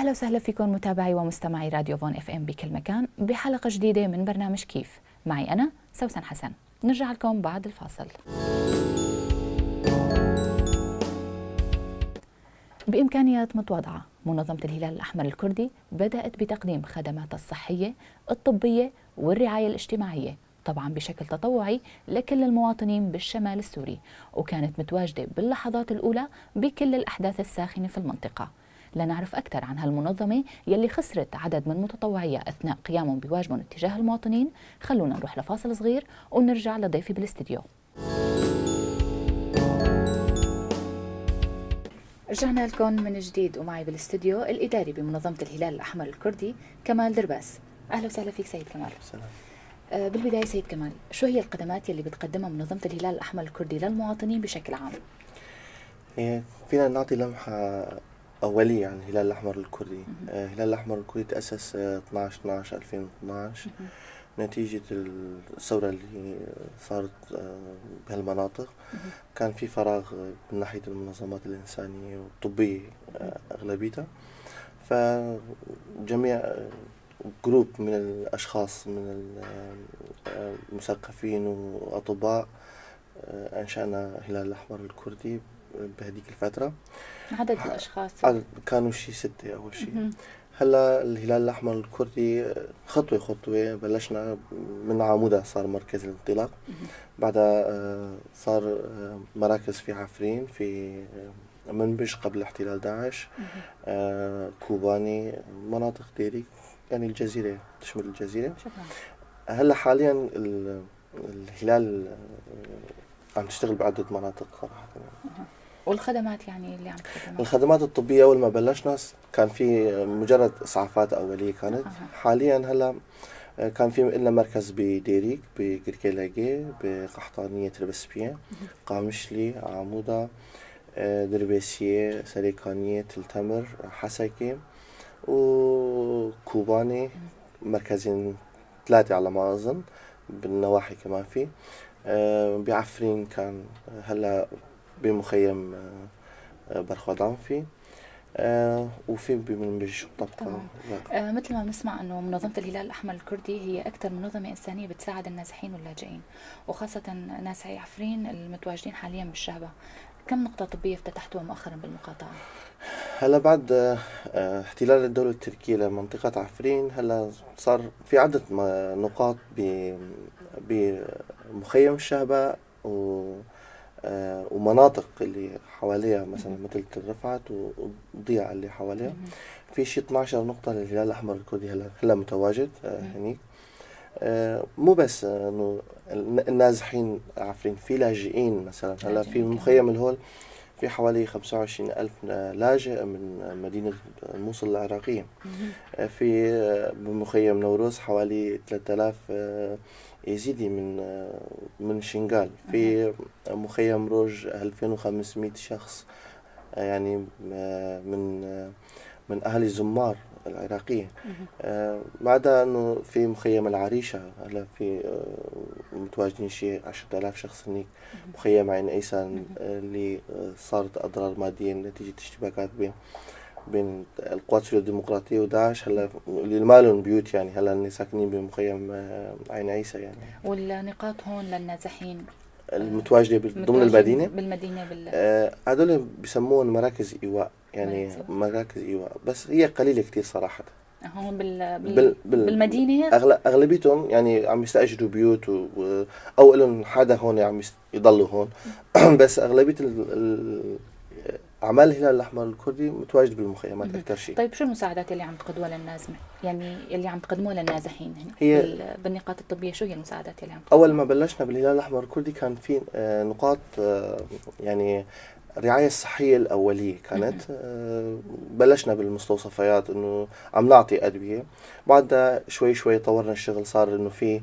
أهلا وسهلا فيكم متابعي ومستمعي راديو فون FM بكل مكان بحلقة جديدة من برنامج كيف. معي أنا سوسن حسن. نرجع لكم بعد الفاصل. بإمكانيات متواضعة، منظمة الهلال الأحمر الكردي بدأت بتقديم خدماتها الصحية، الطبية والرعاية الاجتماعية طبعا بشكل تطوعي لكل المواطنين بالشمال السوري، وكانت متواجدة باللحظات الأولى بكل الأحداث الساخنة في المنطقة. لنعرف أكثر عن هالمنظمة يلي خسرت عدد من متطوعيها أثناء قيامهم بواجبهم اتجاه المواطنين، خلونا نروح لفاصل صغير ونرجع لضيفي بالاستديو. رجعنا لكم من جديد ومعي بالاستديو الإداري بمنظمة الهلال الأحمر الكردي كمال درباس. أهلا وسهلا فيك سيد كمال. سلام. بالبداية سيد كمال، شو هي الخدمات يلي بتقدمها منظمة الهلال الأحمر الكردي للمواطنين بشكل عام؟ فينا نعطي لمحة أولية عن الهلال الأحمر الكردي. الهلال الأحمر الكردي تأسس 12/12/2012 نتيجة الثورة اللي صارت بهالمناطق. كان في فراغ من ناحية المنظمات الإنسانية والطبية أغلبيتها، فجميع group من الأشخاص من المثقفين وأطباء أنشأنا الهلال الأحمر الكردي بهديك الفترة. عدد الأشخاص؟ كانوا شي 6 أول شي. هلا الهلال الأحمر الكردي خطوة خطوة بلشنا من عمودة، صار مركز الانطلاق، بعدها صار مراكز في عفرين، في منبج قبل احتلال داعش، كوباني، مناطق ديريك، يعني الجزيرة، تشمل الجزيرة. شكرا. هلا حاليا الهلال عم تشتغل بعدة مناطق صراحة. والخدمات يعني اللي عم تقدمها؟ الخدمات الطبية أول ما بلشنا كان في مجرد إسعافات أولية كانت. حاليا هلا كان في لنا مركز بديريك، بقركيلاجي، بقحطانية تربسبية، قامشلي، عمودة، دربيسية، سريكانية، تلتمر، حسكي، وكوباني، مركزين 3 على ما أظن، بالنواحي كمان في. بعفرين كان، هلا بمخيم برخودان في، وفي بمنبج طبقة. مثل ما بنسمع أنه منظمة الهلال الأحمر الكردي هي أكثر منظمة إنسانية بتساعد النازحين واللاجئين، وخاصة نازحي عفرين المتواجدين حاليا بالشهبة. كم نقطة طبية افتتحتوها مؤخرا بالمقاطعة؟ هلا بعد احتلال الدولة التركية لمنطقة عفرين، هلا صار في عدة نقاط بمخيم الشهبة ومناطق اللي حواليها، مثلا مثل الرفعت والضيعة اللي حواليها. في شي 12 نقطة للهلال الأحمر الكردي هلا متواجد هنيك. مو بس إنه النازحين عفرين، في لاجئين مثلا. هلا في مخيم الهول في حوالي 25,000 لاجئ من مدينة الموصل العراقية. في بمخيم نوروز حوالي 3000 يزيدي من شنغال. في مخيم روج 2500 شخص، يعني من أهل الزمار العراقية. ما عدا أنه في مخيم العريشة هلا في متواجدين شيء 10,000 شخص هنيك. مخيم عين عيسى اللي صارت أضرار مادية نتيجة اشتباكات بين القوات السورية الديمقراطية وداعش. هلا اللي ما لهم بيوت، يعني هلا اللي ساكنين بمخيم عين عيسى يعني. والنقاط هون للنازحين المتواجدة ضمن المدينة؟ بالمدينة هذول بيسموهم مراكز إيواء، يعني مراكز إيواء، بس هي قليلة كتير صراحة. هون بالمدينة؟ أغلبيتهم يعني عم يستأجروا بيوت أو لهم حدا هون عم يضلوا هون. بس أغلبية أعمال الهلال الأحمر الكردي متواجد بالمخيمات أكثر شيء. طيب شو المساعدات اللي عم تقدموها للناس؟ يعني اللي عم تقدموها للنازحين هنا بالنقاط الطبية، شو هي المساعدات اللي عم تقدموها؟ أول ما بلشنا بالهلال الأحمر الكردي كان في نقاط يعني الرعاية الصحية الأولية كانت. بلشنا بالمستوصفات إنه عم نعطي أدوية، بعدها شوي شوي طورنا الشغل، صار إنه في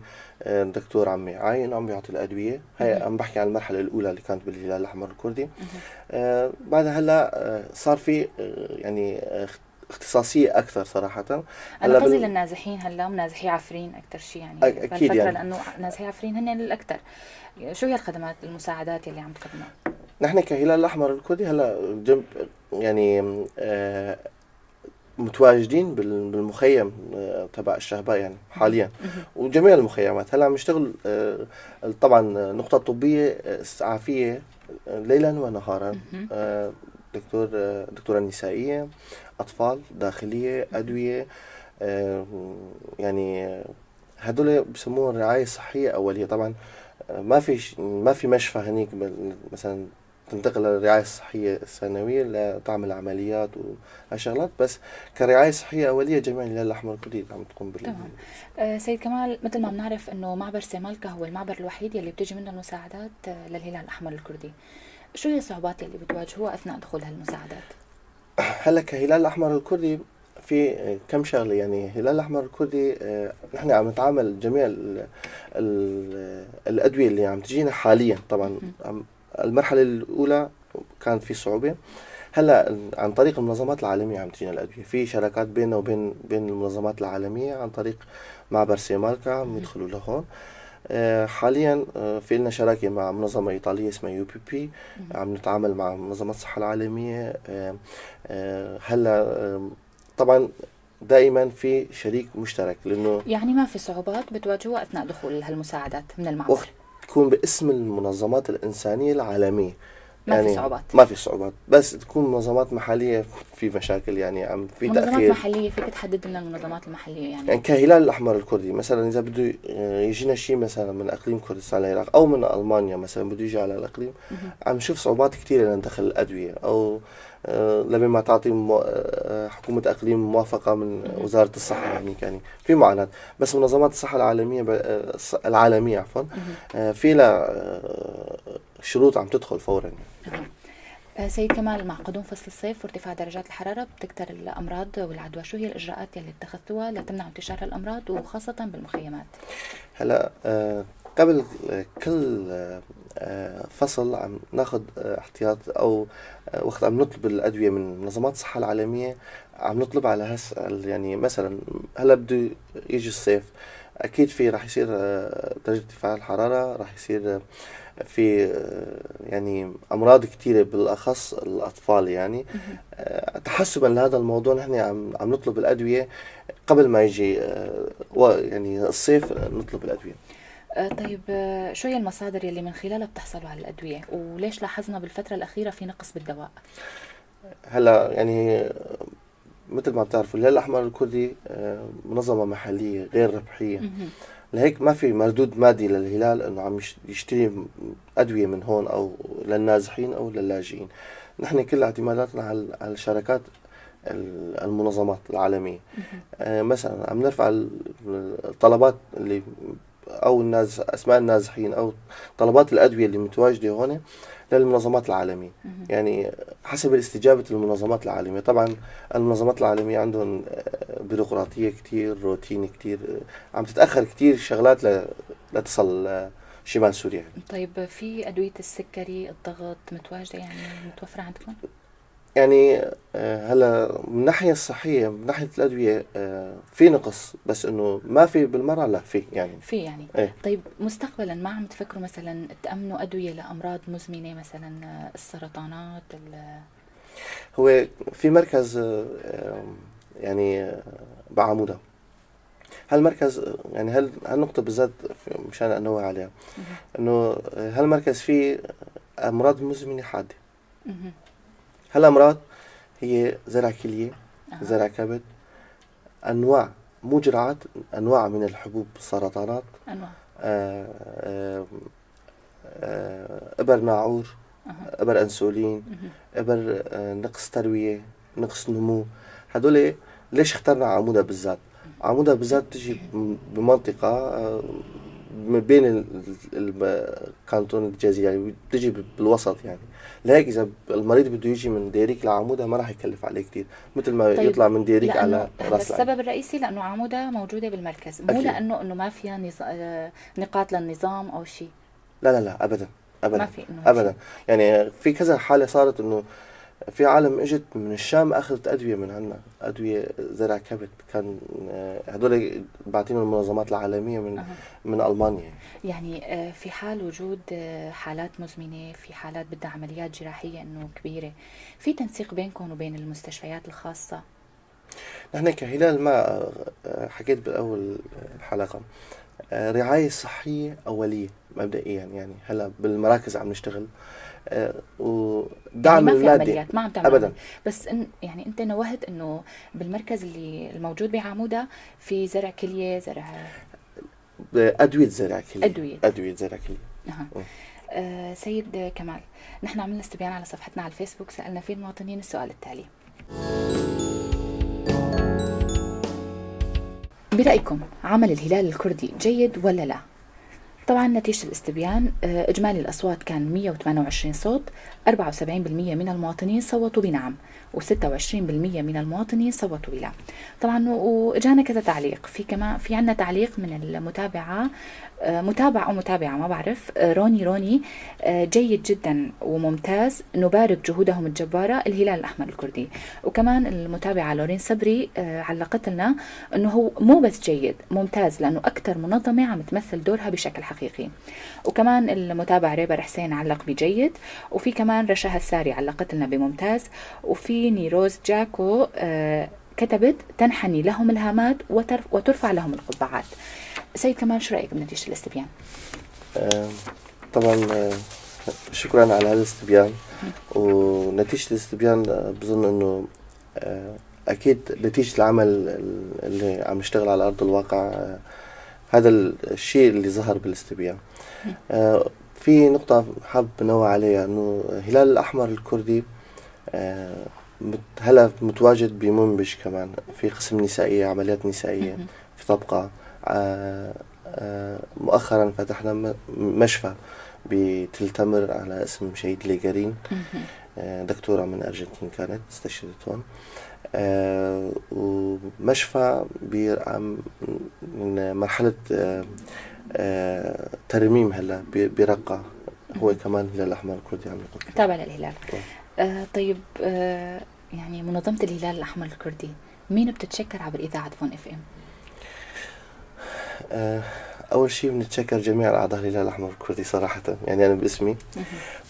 دكتور عم يعاين عم بيعطي الأدوية. هي عم بحكي عن المرحلة الأولى اللي كانت بالهلال الأحمر الكردي. بعدها هلا صار في يعني اختصاصية أكثر صراحة. أنا قصدي للنازحين هلا، نازحي عفرين أكثر شيء يعني أكيد يعني، لأنه نازحي عفرين هن الأكثر. شو هي الخدمات المساعدات اللي عم تقدمها؟ نحن كهلال الأحمر الكردي هلا جنب يعني متواجدين بالمخيم تبع الشهباء يعني حاليا وجميع المخيمات. هلا عم نشتغل طبعا نقطة طبية اسعافية ليلا ونهارا، دكتورة نسائية، أطفال، داخلية، أدوية، يعني هدول بسموها الرعاية الصحية أولية. طبعا ما في مشفى هنيك مثلا تنتقل للرعاية الصحية الثانوية لتعمل عمليات وهالشغلات، بس كرعاية صحية أولية جميع الهلال الأحمر الكردي عم تقوم بال. تمام. سيد كمال، مثل ما بنعرف إنه معبر سيمالكا هو المعبر الوحيد يلي بتجي منه المساعدات للهلال الأحمر الكردي، شو هي الصعوبات يلي بتواجهوها أثناء دخول هالمساعدات؟ هلا كهلال الأحمر الكردي في كم شغلة، يعني الهلال الأحمر الكردي نحن عم نتعامل جميع الأدوية اللي عم تجينا حاليا. طبعا المرحلة الأولى كانت في صعوبة، هلا عن طريق المنظمات العالمية عم تجينا الأدوية، في شراكات بيننا وبين المنظمات العالمية عن طريق معبر سيمالكا عم يدخلوا لهون. حاليا في لنا شراكة مع منظمة إيطالية اسمها UPP، عم نتعامل مع منظمة الصحة العالمية. هلا طبعا دائما في شريك مشترك، لأنه يعني ما في صعوبات بتواجهوها أثناء دخول هالمساعدات من المعبر، تكون باسم المنظمات الإنسانية العالمية، ما يعني في صعوبات، ما في صعوبات، بس تكون منظمات محلية في مشاكل، يعني عم في تأخير. منظمات محلية فيك تحدد لنا المنظمات المحلية يعني كهلال الأحمر الكردي مثلا إذا بده يجينا شيء مثلا من إقليم كردستان العراق أو من ألمانيا مثلا بده يجي على الإقليم، عم نشوف صعوبات كثيرة لندخل الأدوية، أو لما ما تعطي حكومة إقليم موافقة من وزارة الصحة، يعني في معاناة. بس منظمات الصحة العالمية عفوا في لها شروط عم تدخل فورا. سيد كمال، مع قدوم فصل الصيف وارتفاع درجات الحرارة بتكثر الأمراض والعدوى، شو هي الإجراءات يلي اتخذتوها لتمنع انتشار الأمراض وخاصة بالمخيمات؟ هلا قبل كل فصل عم ناخذ احتياط، او وقت عم نطلب الادوية من منظمات الصحة العالمية عم نطلب على هس، يعني مثلا هلا بده يجي الصيف اكيد في رح يصير درجه ارتفاع الحرارة، رح يصير في يعني امراض كثيرة بالاخص الاطفال، يعني تحسبا لهذا الموضوع نحن عم نطلب الادوية قبل ما يجي يعني الصيف نطلب الادوية. طيب شو هي المصادر يلي من خلالها بتحصلوا على الأدوية، وليش لاحظنا بالفترة الأخيرة في نقص بالدواء؟ هلا يعني مثل ما بتعرفوا الهلال الأحمر الكردي منظمة محلية غير ربحية، لهيك ما في مردود مادي للهلال انه عم يشتري أدوية من هون أو للنازحين أو للاجئين. نحن كل اعتماداتنا على الشركات المنظمات العالمية. مثلا عم نرفع الطلبات اللي او الناس اسماء النازحين او طلبات الادوية اللي متواجدة هون للمنظمات العالمية، يعني حسب استجابة المنظمات العالمية. طبعا المنظمات العالمية عندهم بيروقراطيه كثير، روتين كثير، عم تتاخر كثير شغلات لتصل شمال سوريا. طيب في ادوية السكري، الضغط متواجدة يعني متوفرة عندكم؟ يعني هلا من الناحية الصحية من ناحية الادوية في نقص، بس انه ما في بالمرة، لا في يعني في يعني إيه؟ طيب مستقبلا ما عم تفكروا مثلا تامنوا ادوية لامراض مزمنة مثلا السرطانات هو في مركز يعني بعموده، هالمركز يعني هالنقطة بالذات مشان انوه عليها، انه هالمركز فيه امراض مزمنة حادة. هالامراض هي زرع كليه، زرع كبد، انواع مو جرعات، انواع من الحبوب، السرطانات، انواع ابر ناعور، ابر انسولين، ابر نقص ترويه، نقص نمو. هدول ليش اخترنا عموده بالذات؟ عموده بالذات بتجي بمنطقة ما بين الكانتون الجزيرة، يعني بتجي بالوسط، يعني لهيك اذا المريض بده يجي من ديريك لعموده ما راح يكلف عليه كثير مثل ما طيب يطلع من ديريك على راس العين. السبب الرئيسي لانه عموده موجودة بالمركز، مو لانه انه ما فيها نقاط للنظام او شيء. لا لا لا ابدا ابدا، ما في ابدا. يعني في كذا حاله صارت انه في عالم اجت من الشام اخذت ادوية من عندنا، ادوية زرع كبد، كان هدول بعتينهم المنظمات العالمية من من المانيا. يعني في حال وجود حالات مزمنة، في حالات بدها عمليات جراحية انه كبيرة، في تنسيق بينكم وبين المستشفيات الخاصة؟ نحن كهلال ما حكيت بالأول الحلقة، رعاية صحية أولية مبدئيا، يعني هلا بالمراكز عم نشتغل، ودعم يعني ما في المادي عمليات، ما عم تعمل أبدا. بس إن يعني أنت نوهت إنه بالمركز اللي الموجود بعمودة في زرع كلية، زرع أدوية زرع كلية. أدوية. أدوية زرع كلية. سيد كمال، نحن عملنا استبيان على صفحتنا على الفيسبوك، سألنا فيه المواطنين السؤال التالي: برأيكم عمل الهلال الكردي جيد ولا لا؟ طبعا نتيجة الاستبيان، إجمالي الأصوات كان 128 صوت، 74% من المواطنين صوتوا بنعم، و26% من المواطنين صوتوا بلا. طبعا وإجانا كذا تعليق، في كمان في عنا تعليق من المتابعة، متابع أو متابعة ما بعرف، روني، جيد جدا وممتاز، نبارك جهودهم الجبارة الهلال الأحمر الكردي. وكمان المتابعة لورين صبري، علقت لنا أنه هو مو بس جيد، ممتاز، لأنه أكثر منظمة عم تمثل دورها بشكل حقيقي. وكمان المتابع ريبر حسين علق بجيد، وفي كمان رشا هساري علقت لنا بممتاز، وفي نيروز جاكو، كتبت تنحني لهم الهامات وترفع لهم القبعات. سيد كمال، شو رأيك بنتيجة الاستبيان؟ طبعا، شكرا على هذا الاستبيان. ونتيجة الاستبيان، بظن أنه، أكيد نتيجة العمل اللي عم نشتغل على أرض الواقع، هذا الشيء اللي ظهر بالاستبيان. في نقطة حاب نوه عليها، أنه هلال الأحمر الكردي، هلا متواجد بمنبج كمان في قسم نسائية، عمليات نسائية في طبقة. مؤخرا فتحنا مشفى بتل تمر على اسم شهيد ليجارين، دكتورة من أرجنتين كانت استشهدت هون. ومشفى من مرحلة، ترميم هلا برقة، هو كمان الهلال الأحمر الكردي عم يقوم فيه. تابع للهلال. طيب، منظمة الهلال الأحمر الكردي مين بتتشكر عبر إذاعة فون اف ام؟ أول شيء بنتشكر جميع أعضاء الهلال الأحمر الكردي صراحة، أنا باسمي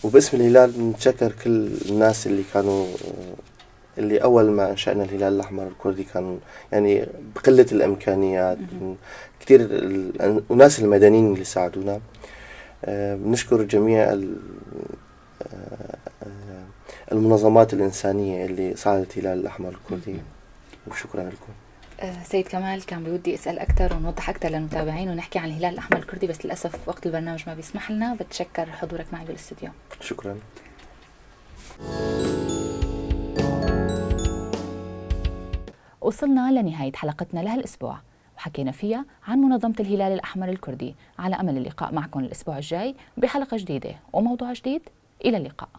وباسم الهلال بنتشكر كل الناس اللي كانوا، اللي أول ما أنشأنا الهلال الأحمر الكردي كانوا بقلة الإمكانيات، كثير الناس المدنيين اللي ساعدونا. بنشكر جميع المنظمات الإنسانية اللي ساعدت الهلال الأحمر الكردي، وشكرا لكم. سيد كمال، كان بودي أسأل أكثر ونوضح أكثر للمتابعين ونحكي عن الهلال الأحمر الكردي، بس للأسف وقت البرنامج ما بيسمح لنا. بتشكر حضورك معي بالاستوديو. شكرا. وصلنا لنهاية حلقتنا لهالأسبوع، وحكينا فيها عن منظمة الهلال الأحمر الكردي، على أمل اللقاء معكم الأسبوع الجاي بحلقة جديدة وموضوع جديد. إلى اللقاء.